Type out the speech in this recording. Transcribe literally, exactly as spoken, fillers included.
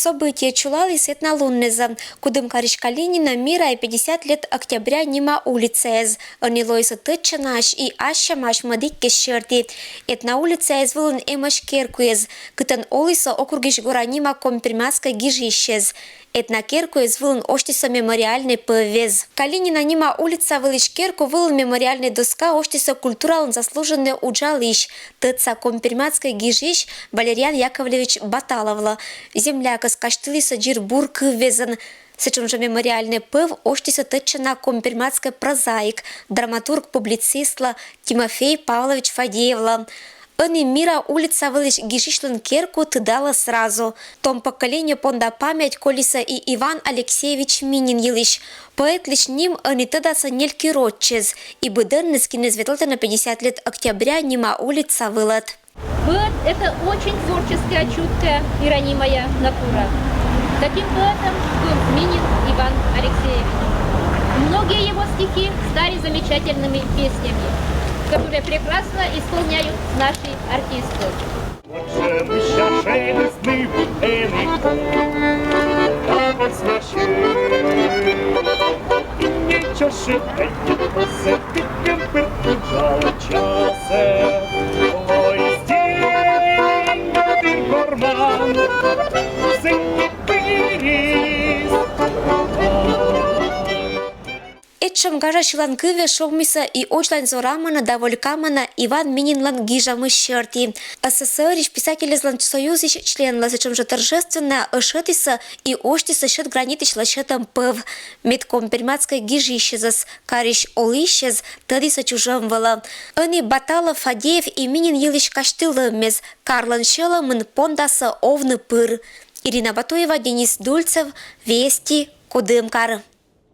Событие чулаліс этна луннеза. Кудымкарысь Калинина мира и пятьдесят лет октября нима улицаэз. Ӧні лоисӧ тӧдчанаӧсь и асьсямаӧсь мӧдӧдчысь серти. Этна улицаэз вылын эмӧсь керкуэз, кытӧн олісӧ округысь гора нима компермяцкӧй гижысьӧз. Этна керкуэз вылын осьтісӧ мемориальнӧй пӧвез. Калинина нима улица вылысь керку вылын мемориальнӧй доска осьтісӧ культуралӧн заслуженнӧй уджалысь, тӧдса компермяцкӧй гижысь Валериан Яковлевич Баталовлы. Землякӧс казьтылісӧ дзир бур кыввезӧн. Сэтшӧм жӧ мемориальнӧй пӧв осьтісӧ тӧдчана компермяцкӧй прозаик, драматург, публицистлы Тимофей Павлович Фадеевлы. Ӧні мира улица вылысь гижысьлӧн керку тыдалӧ сразу. Том поколение понда память колисӧ и Иван Алексеевич Минин йылысь. Поэтлысь ним ӧні тӧдасӧ нелькирроддзыс, и быдӧнныс кинлысь ветлӧдлана пятьдесят лет октября нима улица вылӧ. Поэт — это очень творческая, чуткая и ранимая натура. Таким поэтом был Минин Иван Алексеевич. Многие его стихи стали замечательными песнями, которые прекрасно исполняют наши артисты. Отже, лише шелест нив, ени, та посвящу. И не чаши, дай не посвящу. Кемпер пуджала часӧ, ой, стінь, кадыр горман, синь пирис. Этшӧм гажа сьылан кывъяс шогмисӧ и «Удж ланзо рамана да волькамана» Иван Мининлӧн гижӧмыс серти. СССР-ысь писателезлӧн союзысь членлы сэтшӧм жӧ торжественнӧя ӧшӧтісӧ и осьтісӧ сьӧд гранитысь лӧсьӧдӧм пӧв. Мед компермяцкӧй гижысьӧзӧс, карысь олысьӧзӧс тӧдісӧ чужӧм вылӧ. Ӧні Баталов, Фадеев и Минин йылысь казьтылӧммес, карлӧн сьӧлӧмын пондасӧ овны пыр. Ирина Батуева, Денис Дульцев, «Вести», Кудымкар.